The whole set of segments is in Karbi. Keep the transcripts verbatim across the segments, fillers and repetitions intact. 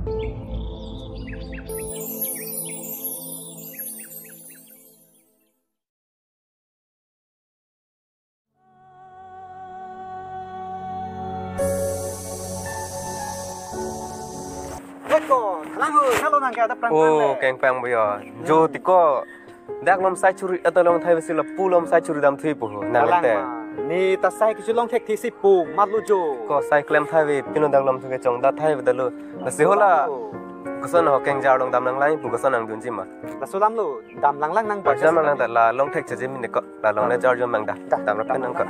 Heko, lang ho, halo nang ke ada perang perang Oh, le. Keng pang boyo. Jo tiko. Dak lom sai churi atau long thai besi lapu lom sai churi dam thui pu ho. Nang Alang te. Ma. Ni ta sai kichu long thek thi si pu, mat lu jo. Ko sai klem thai ve, pino dak lom thu ke chongdat thai ve dalo. Lasi hola. Oh. Koson ho keng jar long dam nang lai pu koson nang dunji ma. Laso lam lo, dam lang lang nang Dam lang lang ta la long thek chaji min ko. La long le jar jo mang da. Da. Dam rap nang ko.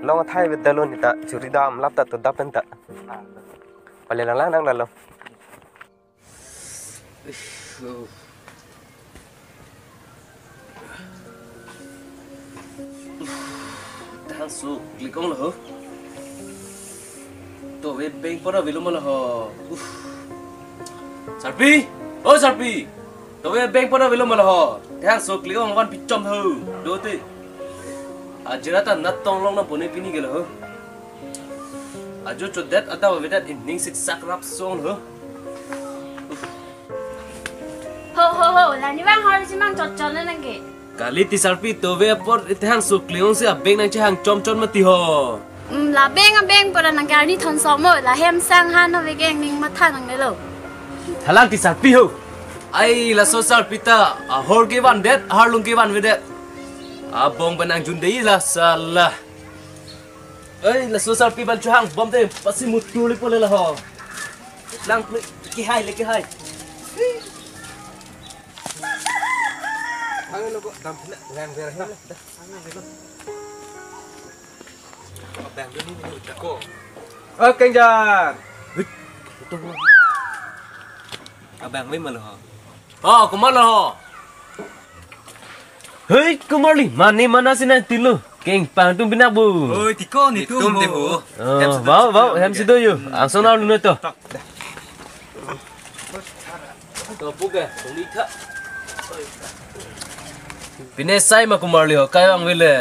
Long thai ve dalo ni ta churi dam lap ta to dap pen ta. Pale lang lang nang la long. Thang su klik ong lo ho. To ve beng pora velo ma lo ho. Uff. Sarpi! O Sarpi! To ve beng pora velo ma lo ho. Thang su klik ong van pichom ho. Do te. Ajira ta nat tong long na pone pini ke lo ho. Ajo chodet ata avedet ining sik sak rap song ho. Ho ho ho, la ni vang hor si mang chot chot na nang ke. Kali ti Sarpi to ve apor ithang su kling ong si abeng nang chehang chom chom mati ho. Mm, la beng abeng pora nang ke arni thon som mo, la hem sang han ho ve keng ning matha nang ne lo. Thalang ti Sarpi ho. Ai laso Sarpi ta, ahor ke van det, aharlung ke van ve det. Abong benang jun dei la sala. Ei, laso Sarpi ban chehang bom te pasi mutu li pole la ho. Lang pli, ki hai le ki hai. Ang lo ko dam na lang ver hai. Dam dun ni ni ko. Oh, keng jar. Hit. Betul. Abang mai ma lo ho. Oh, komat lo ho. Hei, komarli, mane mana si nang tilo. Keng pang tum binak bu. Oi, tiko ni tum Tum ho. Te ho. Oh, Hem si do vau, chi vau, bilang hem si do yo. Angsong na lu no to. To buka, soli tha. Pine sai ma komarli ho, kai vang vele.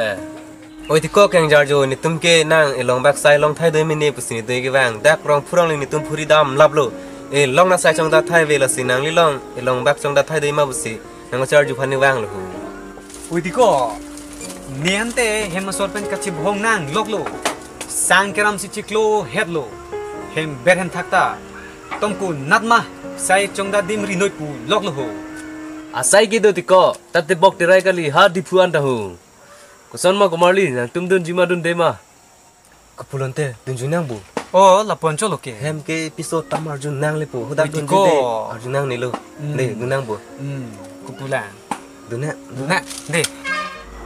Oi tiko keng jar jo, netum ke nang elong bak sai long thai doi mene pusi ne doi ke vang. Dak rong phurong le netum phuri dam lap lo. E long na sai chongdat thai ve lasi nangli long, elong bak chongdat thai doi ma pusi. Nang jar ju phan ne vang lo ho. Oi tiko, ne ante hem asor pen kachibhong nang lok lo. Sang keram si chiklo het lo. Hem ber hem thak ta. Tong ku nat ma, sai chongdat dim ri noi pu lok lo ho. Asai ke do tiko, tate bok terai kali ha Diphu an ta ho. Koson ma komarli, nangtum dunji ma dunde ma. Kapulon te, dunjui nang bu. Oh, la poncho lo ke. Hem ke piso tam arjun nang le po. Hodak Oi, dunjui tiko. De, arjun nang nilo. Hmm. De, dun nang bu. Hmm, kapulang. Dun na. Dun na, de.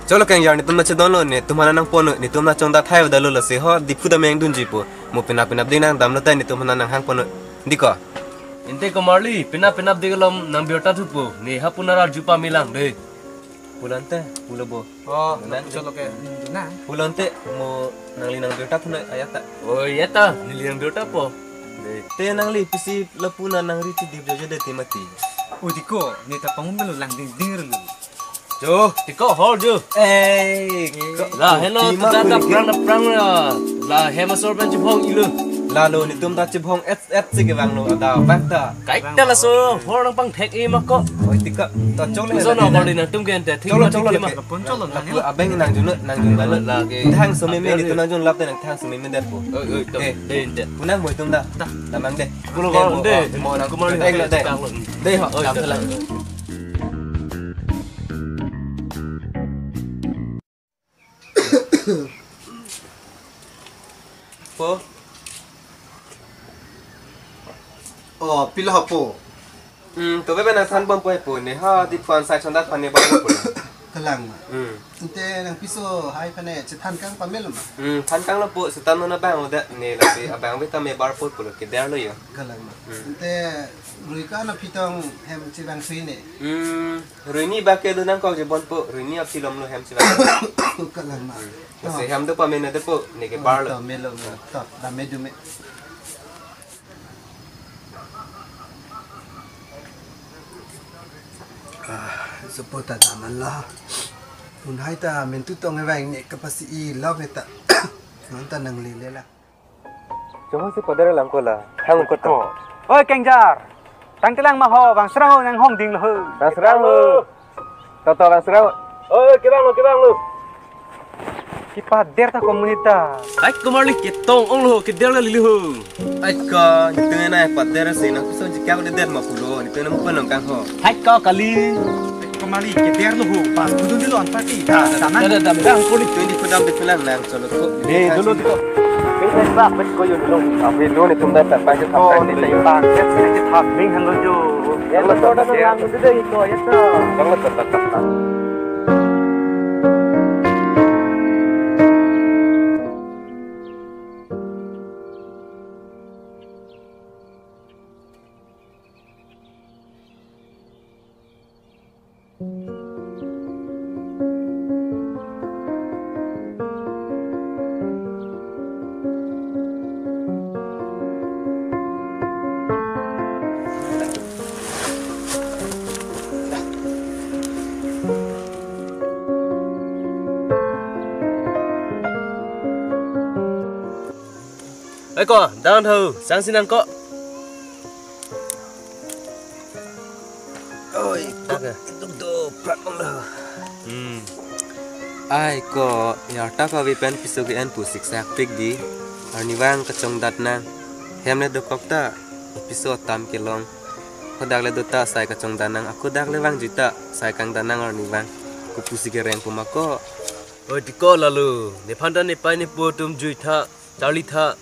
Cholo keng jar netum na chedon lo, netum hana nang pon, netum na chongdat thai da lo lasi ho, Diphu dam meng dunji po. Mo penap penap de nang dam lo tai netum hana nang hang pon. Diko. Ante komarli, penap penap de lom nang biota thu po. Ne ha punar arju pame lang de. Pulan te, pulo bo. Oh, Pulan te. Cholo ke. Hmm, na. Pulan te, mo nangli nang biota pun ayat ta. Oh, iya ta, neli nang biota po. De. Te nangli pisi lapu na nang riti di jojo de te mati. Oh, tiko, ne ta pangun belo lang ding ding relu. Jo, tiko hor jo. Eh, La, hello, tima tata kuri prang na prang na. La, hem asor pen chibhong ilo. Lalo netum ta chibhong et et si ke vang lo ada vang ta. Kai ta laso hor nang pang thek e ma ko. Oi tiko, ta chole. Koson na kor di nangtum ke ante. Cholo, cholo, lake. Pon cholo, nang. Abeng nang jun, nang jun dalo. Lake. Thang sumi me netum nang jun lap te nang thang sumi me det po. Oi, oi, to. Eh. De, de. Kunang mo itum da. Da. Damang de. Pulo ko, de. Mo nang kumar ni. Ek lo de. De ho, Oi, dam to. Salang. Po. Oh, pilo hapo. Hmm, to bebe nang than bom po po ne ha Diphu an sai chondat pan ne bom po. Kalang ma. Hmm. Ante nang piso hai pane chethan kang pamelo ma. Hmm, than kang lo po setan no na bang oda ne lasi abang beta me bar po po lo ke der lo yo. Kalang ma. Hmm. Ante rui ka na pitong hem chibang sui ne. Hmm. Ruini ba ke lunang kok je bon po, ruini aphi lom lo hem si ba. Kalang ma. Hmm. Kasi Oh. Hem do pa mena de po, ne ke Oh, bar lo. To melo, melo. To, dame dume. Ah, supo ta daman la. Pun hai ta mentu tong evang ne kapasi i lok ne ta. Non ta nang lele la. Jong si pader lang ko la. Hang ko to. Oi, kengjar. Tangtelang ma ho, bang serang ho, nang hong ding lo ho. Bang serang ho. Toto bang serang ho. Oi, kevang lo, kevang lo. Kipader ta komunita. Hai, komarli ketong ong lo ho, keder la lili ho. Ai ko, nitung enai pader si nang piso jikak de der ma pulo, nitung enai mukon nang kang ho. Hai ko kali. Komarli keder lo ho, pas kudu di lon pati. Da, da, da, da, da, da, da, ko ni. Twenty ko dam de tulang nang cholo ko. Eh, dulu dulu. Pin pin bak pin ko yun lo. Abe lo nitum da tak pasti tak tak tak. Bang, ya, kita hak bing han lo jo. Ya, lo to da nang dulu deh ko, ya to. Yang lo to tak tak tak. Ai ko, dang tho, sang sinang ko. Oi, ko, Oke. Duk do, prak ong lo. Hmm. Ai ko, yarta kave pen piso ke-en pu siksak pik di. Arnivang kachongdat nang. Hem le dokok ta, piso tam kelong. Ko dak le do ta sai kachongdat nang. Ako dak le vangjuita, sai kangdat nang arnivang. Kopusi kereng pu ma ko. Oi, tiko lalu. Nephan ta nepei nepo atum juitha, charlitha,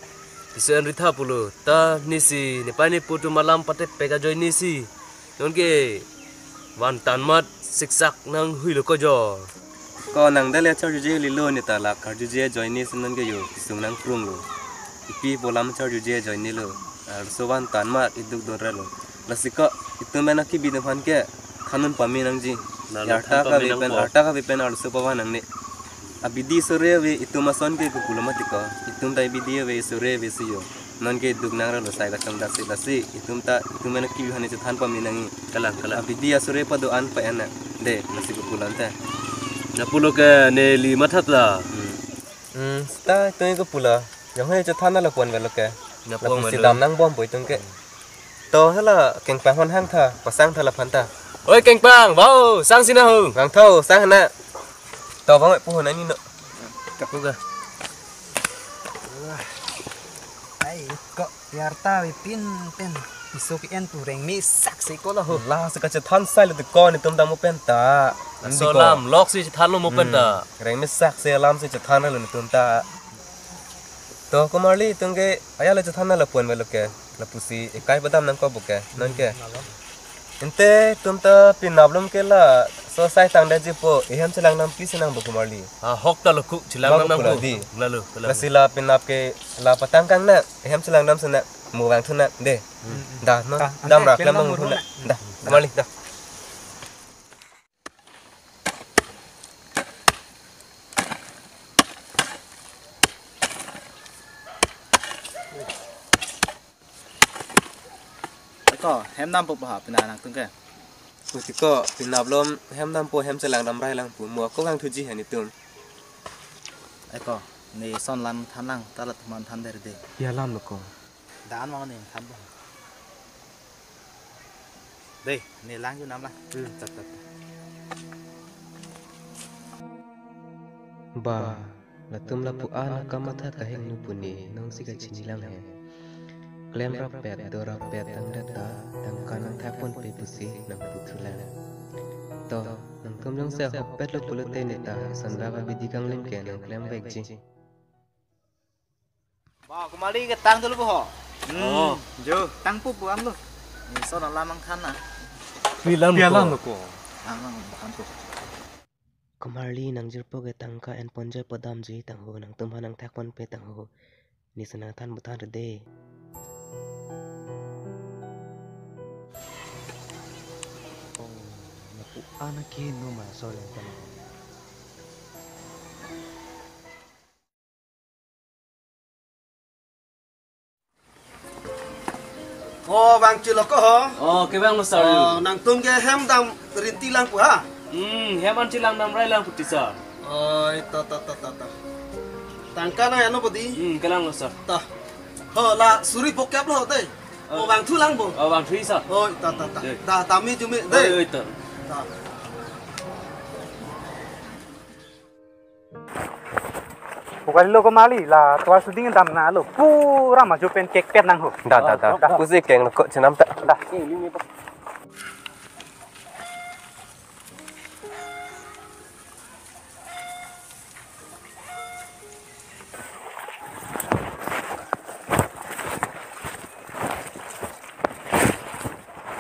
pisi enritha pulo. Ta nisi, nepei nepo atum alam patepek ajoine si. Nonke vantan mat siksak nanghui lo ko jo. Ko nang dale charjuje lilo ne ta la karjuje ajoine si nonke yo, pisung nangkrung lo. Ipi pu alam charjuje ajoine lo. Arloso vantan mat iduk don ra lo. Lasi ko itum pen akibi atum aphan ke than un pame nangji. Nalo yarta than pame kave pen, nangpo. Arta kave pen arloso pavan nangne. Abidi sore ave itum ason ke kopulo mati ko. Itum ta abidi ave sore ave si yo. Nonke duk nang ra lo sai kachongdat si lasi. Itum ta, itum pen akibi aphan chethan pame nangji. Kalang, kalang. Abidi asore pado-an pa-en nang. De, lasi kopulo ante. Lapulo ke neli matha ta. Hmm. Hmm, seta itum ke pulo. Jong he chethan lapuan velo ke. Lapuan velo. Lapusi dam nangbompo itum ke. To hala kengpang hon hang tha, pasang tha laphan ta. Oi kengpang, vang, sang sinang ho. Vang tho, sang na. To vang pu hon ani no. Kapu ga. Ai ko yarta ave pin pen. Piso ke-en pu rengmesak si ko la ho. La si kachethan sai lo ti ko nitum dam mo pen ta. Laso alam lok si chethan lo mo pen ta. Hmm. Rengmesak si alam si chethan lo nitum ta. To komarli itum ke aya le chethan lapuan velo ke. Lapusi ekai padam nangkok bo ke. Nonke. Ante itum ta pinap lom ke laso sai tangdetji po. Ehem chelang nam pi si nang bo komarli. Ah, hok ta lo ku chelang nam nang ko. Lapu la di. Lalu, lalu. Lasi la pinap ke la patang kang na. Ehem chelang nam si na. Mo vang thu na. De. Da, no. Da, dam ante rak klem klem nang nang thu na. Thu na. Da. Komarli, da. Ai ko, hem dampo pa ha, pina nangtum ke. Kuti ko, pinap lom hem dampo hem chelang dam rai lang pu. Mo ko vang thuji he nitum. Ai ko, ne son alam than nang, ta latum aphan than der de. Ya alam lo ko. Dan mo ne than bo. Dei, ne lang ju nam la. Hmm. Tap, tap, tap. Ba, latum lapu-an akamatha kahingno pu ne nonsi kachini lang he. Klem rapet, do rapet tangdet ta, tangka nangthak ponpe pusi nangputhu lang. To, nangtum jongsi ahokpet lo pulote ne ta, eson bak abidi kanglim ke nangklem vekji. Ba, komarli ke tang dolo bo ho. Hmm. Oh, jo. Tang pu pu am lo. Ne son alam nangthan na. Pi alam lo ko. Tang nangthan pu. Komarli nangjirpo ke tangka en ponjoi padamji tang ho, nangtum aphan nangthak ponpe tang ho. Ne si nangthan bo than re de. Oh, lapu-an ke no ma so le tang. Oh, vang chilo ko ho. Oh, kevang lo sir. Oh, nangtum ke hem dam rinti lang pu ha. Hmm, hem an chelang dam rai lang pu ti sir. Oi, ta, ta, ta, ta, ta. Tangka nang ano bodi? Hmm, kelang lo sir. Ta. Ho, la suri bokep lo te. Oh, vangthulang bo. Oh, vangthu isi. Oh, ta, ta, ta. Dei. Ta, tame jume. Oi, dei. Oi, ta. Ta. Pukali lo ko mali la, tovar shooting damnalo. Pura maju pen kekpet nang ho. Da, da, da. Da. Pusi keng lo ko chenam ta. Da.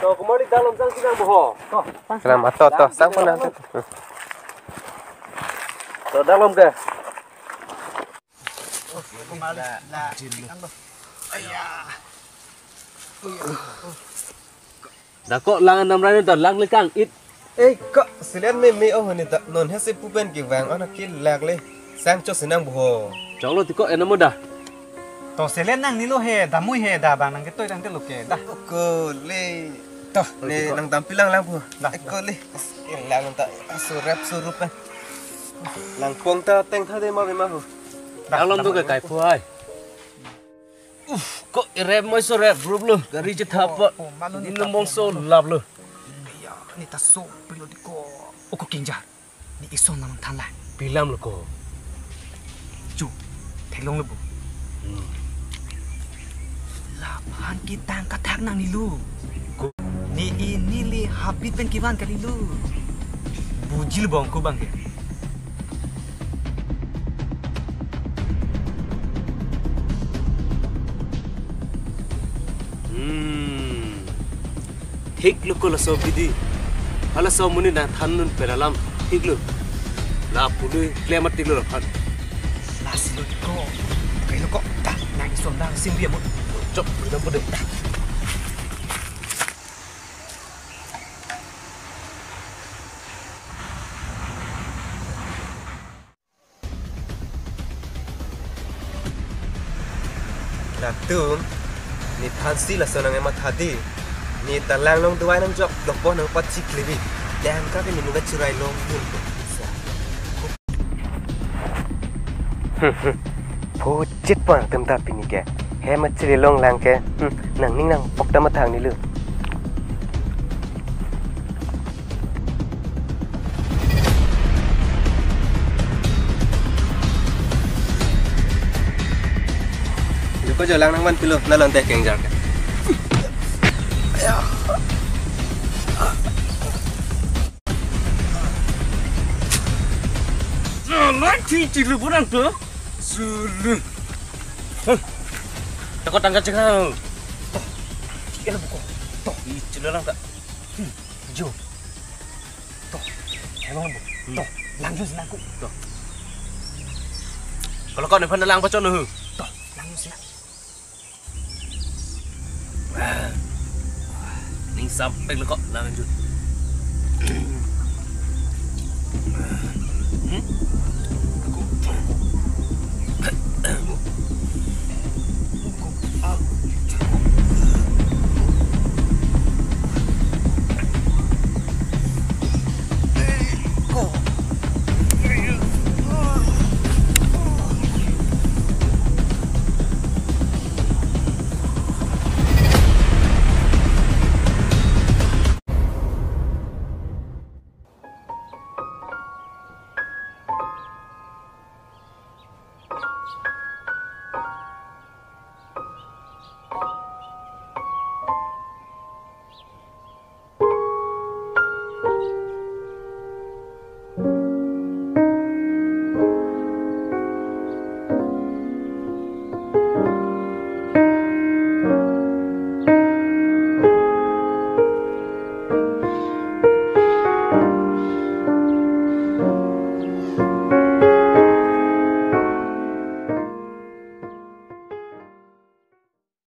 To, kumari dalom sang sinang boho. To, sang. Selamat, to, to, sang pun nanti. To, dalom ke. Kumari, la, la, ando. Aya. Da ko lang enam rai ta lang lekang it. Eh, ko selen meme oh ni ta non he si pu pen kevang ana ke lak le. Sang cho sinang boho. Choklo ti ko enam da. To selen nangnelo he, damnoi he, da bang nang ketoi tangte lo ke, da. Ko le. To, ne ko nang dampi lang lang boho. Da. Eh, ko le. Lang ta aso rep so rup kan. Lang pong ta teng tha de ma be ma ho. Da, alom da, tu ke ma kai phu hai. Uf, ko irep moi so rep rup lo. Gari chetha pa. Oh, oh, malo ni. Inum ta bong so lap lo. Ya, ni ta so pilo di ko. O ko kingjar. Ni ison lam than la. Pilam lo ko. Chu, theklong lo bo. Hmm. Laphan ketang kathak nangnelo. Ko. Ne neli habit pen kevan kalilo. Bujil bong ko bang ke. Hmm. Thik lo ko laso abidi. Hala so muni na than nun pen alam. Thik lo. La pului klem atik lo laphan. Lasi lo ko. Kai lo ko. Ta, nang ison dang sim biamo. Chok, bilang pului. Latum, ne thansi laso nang ematha di. Ne ta lang long duai nang jok, dokpo nang pachik lebi. Dan ka ke ne muka chirai long dun. Phuchit pon atum ta pini ke. He machili long lang ke. Hmm, nangning nangpok ta mathang nelo. Joko jolang nang man pilo, nalon te kengjar ke. Jolang thi chilu pun ang tu. Sulu. Heh. Takot tangka cekang. Toh. Kena buko. Toh. Ih, chilu lang tak. Hmm. Jo. Toh. Emang bu. Hmm. Toh. Langsun sinang ko. Toh. Kalau kau nephan lang pachon ho. Toh. Langsun sinang. Ning sampek lo ko langsun. Hmm?